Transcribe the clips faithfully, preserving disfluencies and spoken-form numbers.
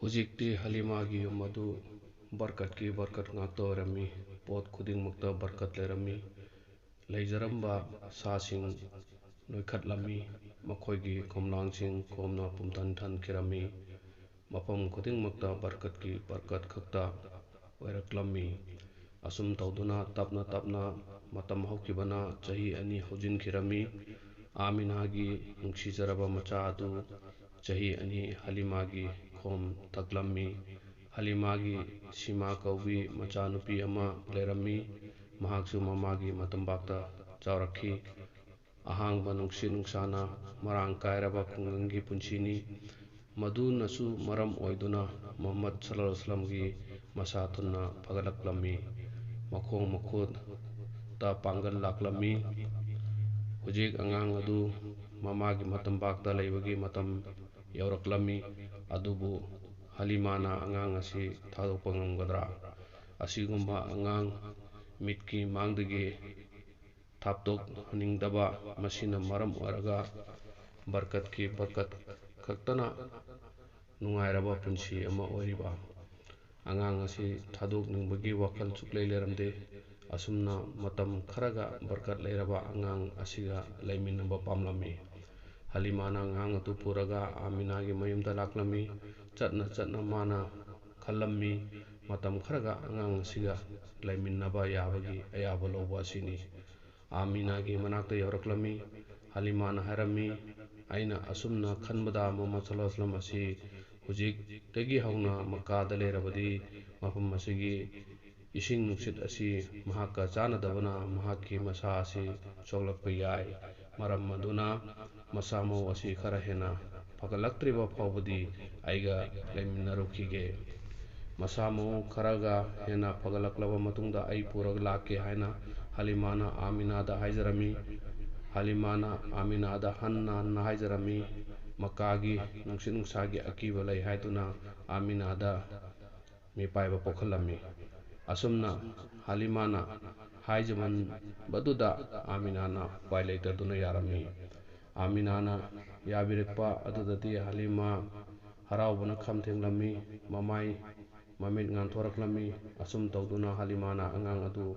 ꯍꯧꯖꯤꯛꯇꯤ ꯍꯂꯤꯃꯥꯒꯤ ꯌꯨꯝ ꯑꯗꯨ ꯕꯔꯀꯠꯀꯤ ꯕꯔꯀꯠ ꯉꯥꯛꯇ ꯑꯣꯏꯔꯝꯃꯤ꯫ ꯄꯣꯠ ꯈꯨꯗꯤꯡꯃꯛꯇ ꯕꯔꯀꯠ ꯂꯩꯔꯝꯃꯤ꯫ ꯂꯩꯖꯔꯝꯕ ꯁꯥꯁꯤꯡ ꯅꯣꯏꯈꯠꯂꯝꯃꯤ꯫ ꯃꯈꯣꯏꯒꯤ ꯈꯣꯝꯂꯥꯡꯁꯤꯡ ꯈꯣꯝꯅ ꯄꯨꯝꯊꯟ ꯊꯟꯈꯤꯔꯝꯃꯤ꯫ ꯃꯐꯝ ꯈꯨꯗꯤꯡꯃꯛꯇ ꯕꯔꯀꯠꯀꯤ ꯕꯔꯀꯠ ꯈꯛꯇ ꯑꯣꯏꯔꯛꯂꯝꯃꯤ꯫ ꯑꯁꯨꯝ ꯇꯧꯗꯨꯅ ꯇꯞꯅ ꯇꯞꯅ ꯃꯇꯝ ꯍꯧꯈꯤꯕꯅ ꯆꯍꯤ ꯑꯅꯤ ꯍꯧꯖꯤꯟꯈꯤꯔꯝꯃꯤ꯫ ꯑꯥꯃꯤꯅꯥꯒꯤ ꯅꯨꯡꯁꯤꯖꯔꯕ ꯃꯆꯥ ꯑꯗꯨ ꯆꯍꯤ ꯑꯅꯤ ꯍꯂꯤꯃꯥꯒꯤ ꯈꯣꯝ ꯊꯛꯂꯝꯃꯤ꯫ ꯍꯂꯤꯃꯥꯒꯤ ꯁꯤꯃꯥ ꯀꯧꯕꯤ ꯃꯆꯥꯅꯨꯄꯤ ꯑꯃ ꯂꯩꯔꯝꯃꯤ꯫ ꯃꯍꯥꯛꯁꯨ ꯃꯃꯥꯒꯤ ꯃꯇꯝꯕꯥꯛꯇ ꯆꯥꯎꯔꯛꯈꯤ꯫ ꯑꯍꯥꯡꯕ ꯅꯨꯡꯁꯤꯠ ꯅꯨꯡꯁꯥꯅ ꯃꯔꯥꯡ ꯀꯥꯏꯔꯕ ꯈꯨꯡꯒꯪꯒꯤ ꯄꯨꯟꯁꯤꯅꯤ꯫ ꯃꯗꯨꯅꯁꯨ ꯃꯔꯝ ꯑꯣꯏꯗꯨꯅ ꯃꯨꯍꯝꯃꯗ ꯁꯜꯂꯜꯂꯥꯍꯨ ꯑꯂꯩꯍꯤ ꯋꯁꯜꯂꯝꯒꯤ ꯃꯁꯥ ꯊꯨꯅ ꯐꯒꯠꯂꯛꯂꯝꯃꯤ꯫ ꯃꯈꯣꯡ ꯃꯈꯨꯠꯇ ꯄꯥꯡꯒꯜ ꯂꯥꯛꯂꯝꯃꯤ꯫ ꯍꯧꯖꯤꯛ ꯑꯉꯥꯡ ꯑꯗꯨ ꯃꯃꯥꯒꯤ ꯃꯇꯝꯕꯥꯛꯇ ꯂꯩꯕꯒꯤ ꯃꯇꯝ ꯌꯧꯔꯛꯂꯝꯃꯤ꯫ ꯑꯗꯨꯕꯨ ꯍꯂꯤꯃꯥꯅ ꯑꯉꯥꯡ ꯑꯁꯤ ꯊꯥꯗꯣꯛꯄ ꯉꯝꯒꯗ꯭ꯔꯥ? ꯑꯁꯤꯒꯨꯝꯕ ꯑꯉꯥꯡ ꯃꯤꯠꯀꯤ ꯃꯥꯡꯗꯒꯤ ꯊꯥꯞꯇꯣꯛꯍꯟꯅꯤꯡꯗꯕ, ꯃꯁꯤꯅ ꯃꯔꯝ ꯑꯣꯏꯔꯒ ꯕꯔꯀꯠꯀꯤ ꯕꯔꯀꯠ ꯈꯛꯇꯅ ꯅꯨꯡꯉꯥꯏꯔꯕ ꯄꯨꯟꯁꯤ ꯑꯃ ꯑꯣꯏꯔꯤꯕ ꯑꯉꯥꯡ ꯑꯁꯤ ꯊꯥꯗꯣꯛꯅꯤꯡꯕꯒꯤ ꯋꯥꯈꯜ ꯁꯨꯛꯂꯩ ꯂꯩꯔꯝꯗꯦ꯫ ꯑꯁꯨꯝꯅ ꯃꯇꯝ ꯈꯔꯒ ꯕꯔꯀꯠ ꯂꯩꯔꯕ ꯑꯉꯥꯡ ꯑꯁꯤꯒ ꯂꯩꯃꯤꯟꯅꯕ ꯄꯥꯝꯂꯝꯃꯤ꯫ ꯍꯂꯤꯃꯥꯅ ꯑꯉꯥꯡ ꯑꯗꯨ ꯄꯨꯔꯒ ꯑꯥꯃꯤꯅꯥꯒꯤ ꯃꯌꯨꯝꯗ ꯂꯥꯛꯂꯝꯃꯤ꯫ ꯆꯠꯅ ꯆꯠꯅ ꯃꯥꯅ ꯈꯜꯂꯝꯃꯤ, ꯃꯇꯝ ꯈꯔꯒ ꯑꯉꯥꯡ ꯑꯁꯤꯒ ꯂꯩꯃꯤꯟꯅꯕ ꯌꯥꯕꯒꯤ ꯑꯌꯥꯕ ꯂꯧꯕ ꯑꯁꯤꯅꯤ꯫ ꯑꯥꯃꯤꯅꯥꯒꯤ ꯃꯅꯥꯛꯇ ꯌꯧꯔꯛꯂꯝꯃꯤ꯫ ꯍꯂꯤꯃꯥꯅ ꯍꯥꯏꯔꯝꯃꯤ, "ꯑꯩꯅ ꯑꯁꯨꯝꯅ ꯈꯟꯕꯗ ꯃꯨꯍꯝꯃꯗ ꯁꯜꯂꯜꯂꯥꯍꯨ ꯑꯂꯩꯍꯤ ꯋꯁꯜꯂꯝ ꯑꯁꯤ ꯍꯧꯖꯤꯛꯇꯒꯤ ꯍꯧꯅ ꯃꯛꯀꯥꯗ ꯂꯩꯔꯕꯗꯤ ꯃꯐꯝ ꯑꯁꯤꯒꯤ ꯏꯁꯤꯡ ꯅꯨꯡꯁꯤꯠ ꯑꯁꯤ ꯃꯍꯥꯛꯀ ꯆꯥꯟꯅꯗꯕꯅ ꯃꯍꯥꯛꯀꯤ ꯃꯁꯥ ꯑꯁꯤ ꯁꯣꯛꯂꯛꯄ ꯌꯥꯏ꯫ ꯃꯔꯝ ꯑꯗꯨꯅ ꯃꯁꯥ ꯃꯎ ꯑꯁꯤ ꯈꯔ ꯍꯦꯟꯅ ꯐꯒꯠꯂꯛꯇ꯭ꯔꯤꯕ ꯐꯥꯎꯕꯗꯤ ꯑꯩꯒ ꯂꯩꯃꯤꯟꯅꯔꯨꯈꯤꯒꯦ꯫ ꯃꯁꯥ ꯃꯎ ꯈꯔꯒ ꯍꯦꯟꯅ ꯐꯒꯠꯂꯛꯂꯕ ꯃꯇꯨꯡꯗ ꯑꯩ ꯄꯨꯔꯒ ꯂꯥꯛꯀꯦ" ꯍꯥꯏꯅ ꯍꯂꯤꯃꯥꯅ ꯑꯥꯃꯤꯅꯥꯗ ꯍꯥꯏꯖꯔꯝꯃꯤ꯫ ꯍꯂꯤꯃꯥꯅ ꯑꯥꯃꯤꯅꯥꯗ ꯍꯟꯅ ꯍꯟꯅ ꯍꯥꯏꯖꯔꯝꯃꯤ꯫ ꯃꯛꯀꯥꯒꯤ ꯅꯨꯡꯁꯤꯠ ꯅꯨꯡꯁꯥꯒꯤ ꯑꯀꯤꯕ ꯂꯩ ꯍꯥꯏꯗꯨꯅ ꯑꯥꯃꯤꯅꯥꯗ ꯃꯤꯄꯥꯏꯕ ꯄꯣꯛꯍꯜꯂꯝꯃꯤ꯫ ꯑꯁꯨꯝꯅ ꯍꯂꯤꯃꯥꯅ ꯍꯥꯏꯖꯃꯟꯕꯗꯨꯗ ꯑꯥꯃꯤꯅꯥꯅ ꯎꯄꯥꯏ ꯂꯩꯇꯗꯨꯅ ꯌꯥꯔꯝꯃꯤ꯫ ꯑꯥꯃꯤꯅꯥꯅ ꯌꯥꯕꯤꯔꯛꯄ ꯑꯗꯨꯗꯗꯤ ꯍꯂꯤꯃꯥ ꯍꯔꯥꯎꯕꯅ ꯈꯝ ꯊꯦꯡꯂꯝꯃꯤ, ꯃꯃꯥꯏ ꯃꯃꯤꯠ ꯉꯥꯟꯊꯣꯔꯛꯂꯝꯃꯤ꯫ ꯑꯁꯨꯝ ꯇꯧꯗꯨꯅ ꯍꯂꯤꯃꯥꯅ ꯑꯉꯥꯡ ꯑꯗꯨ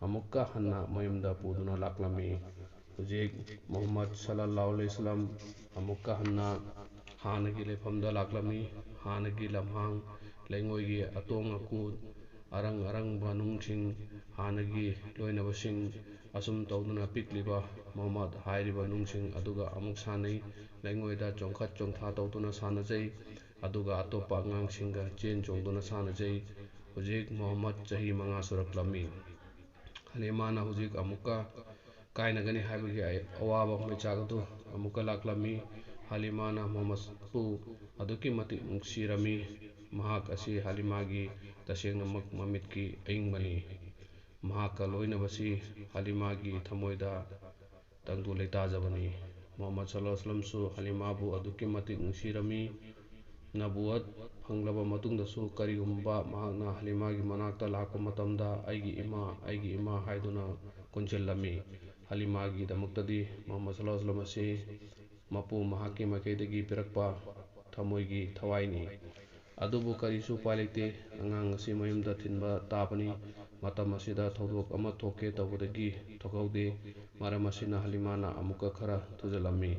ꯑꯃꯨꯛꯀ ꯍꯟꯅ ꯃꯌꯨꯝꯗ ꯄꯨꯗꯨꯅ ꯂꯥꯛꯂꯝꯃꯤ꯫ ꯍꯧꯖꯤꯛ ꯃꯨꯍꯝꯃꯗ ꯁꯜꯂꯜꯂꯥꯍꯨ ꯑꯂꯩꯍꯤ ꯋꯁꯜꯂꯝ ꯑꯃꯨꯛꯀ ꯍꯟꯅ ꯍꯥꯟꯅꯒꯤ ꯂꯩꯐꯝꯗ ꯂꯥꯛꯂꯝꯃꯤ꯫ ꯍꯥꯟꯅꯒꯤ ꯂꯝꯍꯥꯡ ꯂꯩꯉꯣꯏꯒꯤ ꯑꯇꯣꯡ ꯑꯀꯨꯠ, ꯑꯔꯪ ꯑꯔꯪꯕ ꯅꯨꯡꯁꯤꯡ, ꯍꯥꯟꯅꯒꯤ ꯂꯣꯏꯅꯕꯁꯤꯡ, ꯑꯁꯨꯝ ꯇꯧꯗꯨꯅ ꯄꯤꯛꯂꯤꯕ ꯃꯨꯍꯝꯃꯗ ꯍꯥꯏꯔꯤꯕ ꯅꯨꯡꯁꯤꯡ ꯑꯗꯨꯒ ꯑꯃꯨꯛ ꯁꯥꯟꯅꯩ꯫ ꯂꯩꯉꯣꯏꯗ ꯆꯣꯡꯈꯠ ꯆꯣꯡꯊ ꯇꯧꯗꯨꯅ ꯁꯥꯟꯅꯖꯩ꯫ ꯑꯗꯨꯒ ꯑꯇꯣꯞꯄ ꯑꯉꯥꯡꯁꯤꯡꯒ ꯆꯦꯟ ꯆꯣꯡꯗꯨꯅ ꯁꯥꯟꯅꯖꯩ꯫ ꯍꯧꯖꯤꯛ ꯃꯨꯍꯝꯃꯗ ꯆꯍꯤ ꯃꯉꯥ ꯁꯨꯔꯛꯂꯝꯃꯤ꯫ ꯍꯂꯤꯃꯥꯅ ꯍꯧꯖꯤꯛ ꯑꯃꯨꯛꯀ ꯀꯥꯏꯅꯒꯅꯤ ꯍꯥꯏꯕꯒꯤ ꯑꯋꯥꯕ ꯃꯩꯆꯥꯛ ꯑꯗꯨ ꯑꯃꯨꯛꯀ ꯂꯥꯛꯂꯝꯃꯤ꯫ ꯍꯂꯤꯃꯥꯅ ꯃꯨꯍꯝꯃꯗꯄꯨ ꯑꯗꯨꯛꯀꯤ ꯃꯇꯤꯛ ꯅꯨꯡꯁꯤꯔꯝꯃꯤ꯫ ꯃꯍꯥꯛ ꯑꯁꯤ ꯍꯂꯤꯃꯥꯒꯤ ꯇꯁꯦꯡꯅꯃꯛ ꯃꯃꯤꯠꯀꯤ ꯑꯏꯪꯕꯅꯤ꯫ ꯃꯍꯥꯛꯀ ꯂꯣꯏꯅꯕꯁꯤ ꯍꯂꯤꯃꯥꯒꯤ ꯊꯃꯣꯏꯗ ꯇꯪꯗꯨ ꯂꯩꯇꯥꯖꯕꯅꯤ꯫ ꯃꯨꯍꯝꯃꯗ ꯁꯜꯂꯜꯂꯥꯍꯨ ꯑꯂꯩꯍꯤ ꯋꯁꯜꯂꯝꯁꯨ ꯍꯂꯤꯃꯥꯕꯨ ꯑꯗꯨꯛꯀꯤ ꯃꯇꯤꯛ ꯅꯨꯡꯁꯤꯔꯝꯃꯤ꯫ ꯅꯕꯨꯋꯠ ꯐꯪꯂꯕ ꯃꯇꯨꯡꯗꯁꯨ ꯀꯔꯤꯒꯨꯝꯕ ꯃꯍꯥꯛꯅ ꯍꯂꯤꯃꯥꯒꯤ ꯃꯅꯥꯛꯇ ꯂꯥꯛꯄ ꯃꯇꯝꯗ, "ꯑꯩꯒꯤ ꯏꯃꯥ, ꯑꯩꯒꯤ ꯏꯃꯥ" ꯍꯥꯏꯗꯨꯅ ꯀꯣꯟꯁꯤꯜꯂꯝꯃꯤ꯫ ꯍꯂꯤꯃꯥꯒꯤꯗꯃꯛꯇꯗꯤ ꯃꯨꯍꯝꯃꯗ ꯁꯜꯂꯜꯂꯥꯍꯨ ꯑꯂꯩꯍꯤ ꯋꯁꯜꯂꯝ ꯑꯁꯤ ꯃꯄꯨ ꯃꯍꯥꯛꯀꯤ ꯃꯥꯏꯀꯩꯗꯒꯤ ꯄꯤꯔꯛꯄ ꯊꯃꯣꯏꯒꯤ ꯊꯋꯥꯏꯅꯤ꯫ ꯑꯗꯨꯕꯨ ꯀꯔꯤꯁꯨ ꯎꯄꯥꯏ ꯂꯩꯇꯦ꯫ ꯑꯉꯥꯡ ꯑꯁꯤ ꯃꯌꯨꯝꯗ ꯊꯤꯟꯕ ꯇꯥꯕꯅꯤ꯫ ꯃꯇꯝ ꯑꯁꯤꯗ ꯊꯧꯗꯣꯛ ꯑꯃ ꯊꯣꯛꯀꯦ ꯇꯧꯕꯗꯒꯤ ꯊꯣꯛꯍꯧꯗꯦ꯫ ꯃꯔꯝ ꯑꯁꯤꯅ ꯍꯂꯤꯃꯥꯅ ꯑꯃꯨꯛꯀ ꯈꯔ ꯊꯨꯖꯜꯂꯝꯃꯤ꯫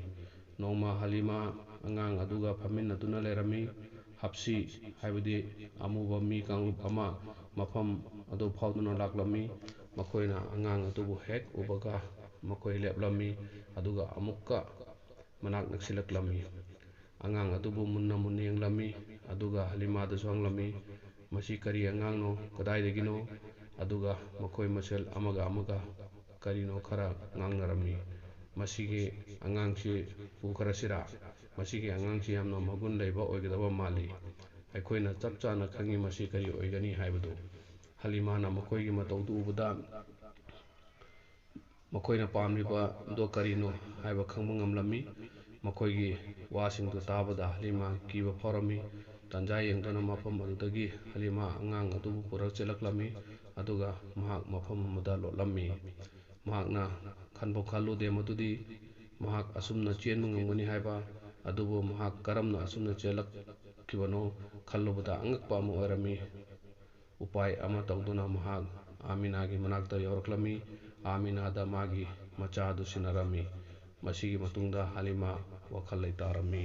ꯅꯣꯡꯃ ꯍꯂꯤꯃꯥ ꯑꯉꯥꯡ ꯑꯗꯨꯒ ꯐꯝꯃꯤꯟꯅꯗꯨꯅ ꯂꯩꯔꯝꯃꯤ꯫ ꯍꯞꯁꯤ, ꯍꯥꯏꯕꯗꯤ ꯑꯃꯨꯕ ꯃꯤ ꯀꯥꯡꯂꯨꯞ ꯑꯃ ꯃꯐꯝ ꯑꯗꯨ ꯐꯥꯎꯗꯨꯅ ꯂꯥꯛꯂꯝꯃꯤ꯫ ꯃꯈꯣꯏꯅ ꯑꯉꯥꯡ ꯑꯗꯨꯕꯨ ꯍꯦꯛ ꯎꯕꯒ ꯃꯈꯣꯏ ꯂꯦꯞꯂꯝꯃꯤ, ꯑꯗꯨꯒ ꯑꯃꯨꯛꯀ ꯃꯅꯥꯛ ꯅꯛꯁꯤꯜꯂꯛꯂꯝꯃꯤ꯫ ꯑꯉꯥꯡ ꯑꯗꯨꯕꯨ ꯃꯨꯟꯅ ꯃꯨꯟꯅ ꯌꯦꯡꯂꯝꯃꯤ, ꯑꯗꯨꯒ ꯍꯂꯤꯃꯥꯗꯁꯨ ꯍꯪꯂꯝꯃꯤ, "ꯃꯁꯤ ꯀꯔꯤ ꯑꯉꯥꯡꯅꯣ? ꯀꯗꯥꯏꯗꯒꯤꯅꯣ?" ꯑꯗꯨꯒ ꯃꯈꯣꯏ ꯃꯁꯦꯜ ꯑꯃꯒ ꯑꯃꯒ ꯀꯔꯤꯅꯣ ꯈꯔ ꯉꯥꯡꯅꯔꯝꯃꯤ꯫ "ꯃꯁꯤꯒꯤ ꯑꯉꯥꯡꯁꯤ ꯄꯨꯈ꯭ꯔꯁꯤꯔꯥ? ꯃꯁꯤꯒꯤ ꯑꯉꯥꯡꯁꯤ ꯌꯥꯝꯅ ꯃꯒꯨꯟ ꯂꯩꯕ ꯑꯣꯏꯒꯗꯕ ꯃꯥꯜꯂꯤ꯫ ꯑꯩꯈꯣꯏꯅ ꯆꯞ ꯆꯥꯅ ꯈꯪꯏ ꯃꯁꯤ ꯀꯔꯤ ꯑꯣꯏꯒꯅꯤ ꯍꯥꯏꯕꯗꯨ꯫" ꯍꯂꯤꯃꯥꯅ ꯃꯈꯣꯏꯒꯤ ꯃꯇꯧꯗꯨ ꯎꯕꯗ ꯃꯈꯣꯏꯅ ꯄꯥꯝꯂꯤꯕꯗꯣ ꯀꯔꯤꯅꯣ ꯍꯥꯏꯕ ꯈꯪꯕ ꯉꯝꯂꯝꯃꯤ꯫ ꯃꯈꯣꯏꯒꯤ ꯋꯥꯁꯤꯡꯗꯨ ꯇꯥꯕꯗ ꯍꯂꯤꯃꯥ ꯀꯤꯕ ꯐꯥꯎꯔꯝꯃꯤ꯫ ꯇꯥꯟꯖꯥ ꯌꯦꯡꯗꯨꯅ ꯃꯐꯝ ꯑꯗꯨꯗꯒꯤ ꯍꯂꯤꯃꯥ ꯑꯉꯥꯡ ꯑꯗꯨꯕꯨ ꯄꯨꯔꯛ ꯆꯦꯜꯂꯛꯂꯝꯃꯤ, ꯑꯗꯨꯒ ꯃꯍꯥꯛ ꯃꯐꯝ ꯑꯃꯗ ꯂꯣꯠꯂꯝꯃꯤ꯫ ꯃꯍꯥꯛꯅ ꯈꯟꯕꯨ ꯈꯜꯂꯨꯗꯦ ꯃꯗꯨꯗꯤ ꯃꯍꯥꯛ ꯑꯁꯨꯝꯅ ꯆꯦꯟꯕ ꯉꯝꯒꯅꯤ ꯍꯥꯏꯕ꯫ ꯑꯗꯨꯕꯨ ꯃꯍꯥꯛ ꯀꯔꯝꯅ ꯑꯁꯨꯝꯅ ꯆꯦꯜꯂꯛꯈꯤꯕꯅꯣ ꯈꯜꯂꯨꯕꯗ ꯑꯉꯛꯄ ꯑꯃ ꯑꯣꯏꯔꯝꯃꯤ꯫ ꯎꯄꯥꯏ ꯑꯃ ꯇꯧꯗꯨꯅ ꯃꯍꯥꯛ ꯑꯥꯃꯤꯅꯥꯒꯤ ꯃꯅꯥꯛꯇ ꯌꯧꯔꯛꯂꯝꯃꯤ꯫ ꯑꯥꯃꯤꯅꯥꯗ ꯃꯥꯒꯤ ꯃꯆꯥ ꯑꯗꯨ ꯁꯤꯟꯅꯔꯝꯃꯤ꯫ ꯃꯁꯤꯒꯤ ꯃꯇꯨꯡꯗ ꯍꯥꯂꯤꯃꯥ ꯋꯥꯈꯜ ꯂꯩꯇꯥꯔꯝꯃꯤ꯫